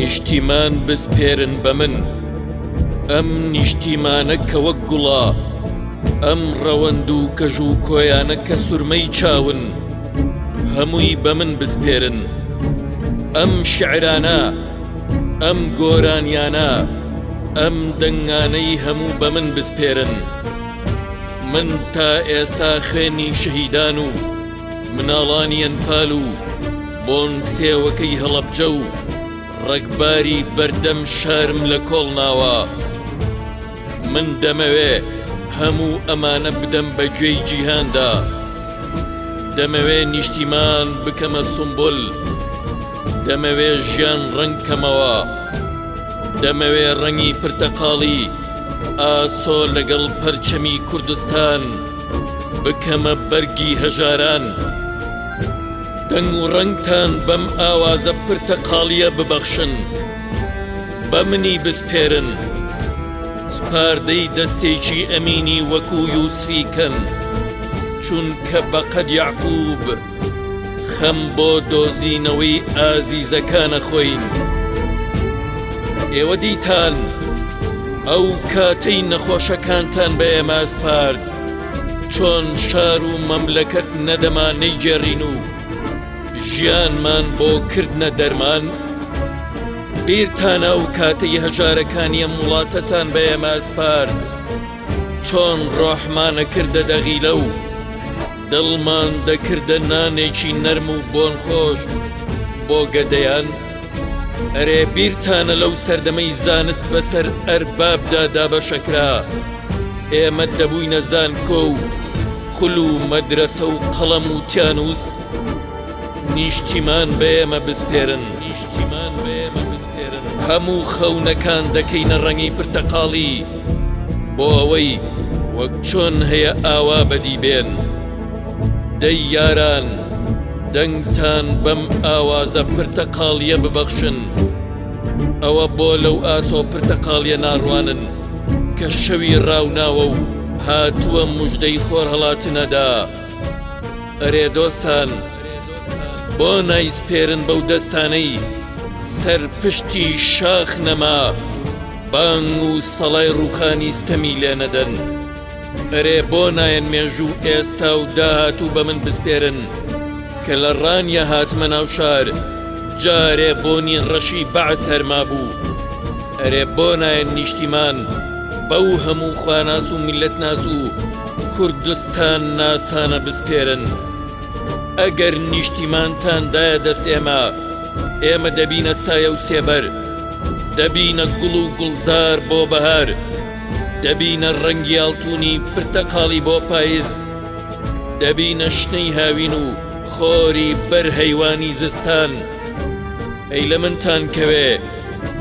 نیشتیمان بسپێرن بە من. ئەم نیشتیمانە کە وەک گوڵە، ئەم ڕەوەند و کەژ و کۆیانە کە سورمەی چاون، هەمووی بە من بسپێرن. ئەم شیعرانە، ئەم گۆرانیانە، ئەم دەنگانەی هەموو بە من بسپێرن. من تا ئێستا خوێنی شەهیدان و مناڵانی ئەنفال و بۆن سێوەکەی هەڵەبجە و ڕەگباری بەردەم شارم لە کۆڵ ناوە. من دەمەوێ هەموو ئەمانە بدەم بە گوێی جیهاندا. دەمەوێ نیشتیمان بکەمە سومبول. دەمەوێ ژیان ڕەنگ کەمەوە. دەمەوێ ڕەنگی پرتەقاڵی ئاسۆ لەگەڵ پەرچەمی کوردستان بکەمە بەرگی هەژاران. دەنگ و ڕەنگتان بەم ئاوازە پرتەقاڵییە ببەخشن. بە منی بسپێرن. سپاردەی دەستێکی ئەمینی وەکو یوسفی کەن، چونکە بەقەد یەعقوب خەم بۆ دۆزینەوەی ئازیزەکان ئەخۆین. ئێوە دیتان ئەو کاتەی نەخۆشەکانتان بە ئێمە ئەسپارد چۆن شار و مەملەکەت نەدەما نەیگێڕین و ژیانمان بۆ کردنە دەرمان؟ بیرتانە ئەو کاتەی هەژارەکانی ئەم وڵاتەتان بە ئێمە ئەسپارد چۆن ڕۆحمانە کردە دەغیلە و دڵمان دەکردە نانێکی نەرم و بۆنخۆش بۆ گەدەیان؟ ئەرێ بیرتانە لەو سەردەمەی زانست بەسەر ئەربابدا دابەشەکرا ئێمە دەبووینە زانکۆ و خول و مەدرەسە و قەڵەم و تیانووس؟ نیشتیمان بە ئێمە بسپێرن. نیشتیمان بە ئێمە بسپێرن. هەموو خەونەکان دەکەینە ڕەنگی پرتەقاڵی بۆ ئەوەی وەک چۆن هەیە ئاوا بەدی بێن. دەی یاران دەنگتان بەم ئاوازە پرتەقاڵیە ببەخشن. ئەوە بۆ لەو ئاسۆ پرتەقاڵیە ناڕوانن کە شەوی ڕاوناوە و هاتووە مژدەی خۆرهەڵاتنەدا. ئەرێ دۆستان بۆ نایسپێرن بەو دەستانەی سەر پشتی شاخ نەما بانگ و سەڵای ڕووخانی ستەمی لێ نەدەن؟ ئەرێ بۆ نایەن مێژوو ئێستا و داهاتوو بە من بسپێرن کە لە ڕانیە هاتمە ناو شار جارێ بۆنی ڕەشی بەعس هەر مابوو؟ ئەرێ بۆ نایەن نیشتیمان بەو هەموو خواناس و میللەتناس و کوردستان ناسانە بسپێرن؟ ئەگەر نیشتیمانتان دایە دەست ئێمە، ئێمە دەبینە سایە و سێبەر، دەبینە گوڵ و گوڵزار بۆ بەهار، دەبینە ڕەنگی ئاڵتوونی پرتەقاڵی بۆ پایز، دەبینە شنەی هاوین و خۆری بەر هەیوانی زستان. ئەی لە منتان کەوێ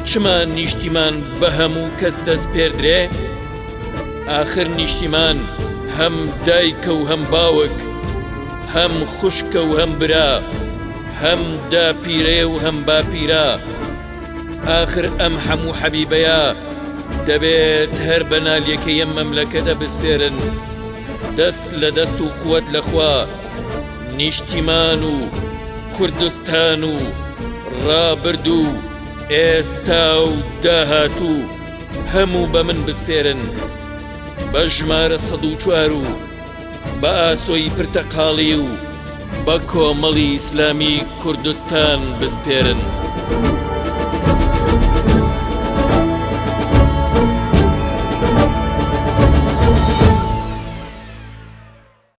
چما نیشتیمان بە هەموو کەس دەسپێردرێ؟ ئاخر نیشتیمان هەم دایکە و هەم باوک، هەم خوشکە و هەم برا، هەم داپیرەیە و هەم باپیرە. ئاخر ئەم هەموو حەبیبەیە دەبێت هەر بە نالیەکەی ئەم مەملەکەتە بسپێرن. دەست لە دەست و قوت لە خوا، نیشتیمان و کوردستان و ڕابردوو و ئێستا و داهاتوو هەموو بە من بسپێرن. بە ژمارە 104 و بە ئاسۆی پرتەقاڵی و بە کۆمەڵی ئیسلامی کوردستان بسپێرن.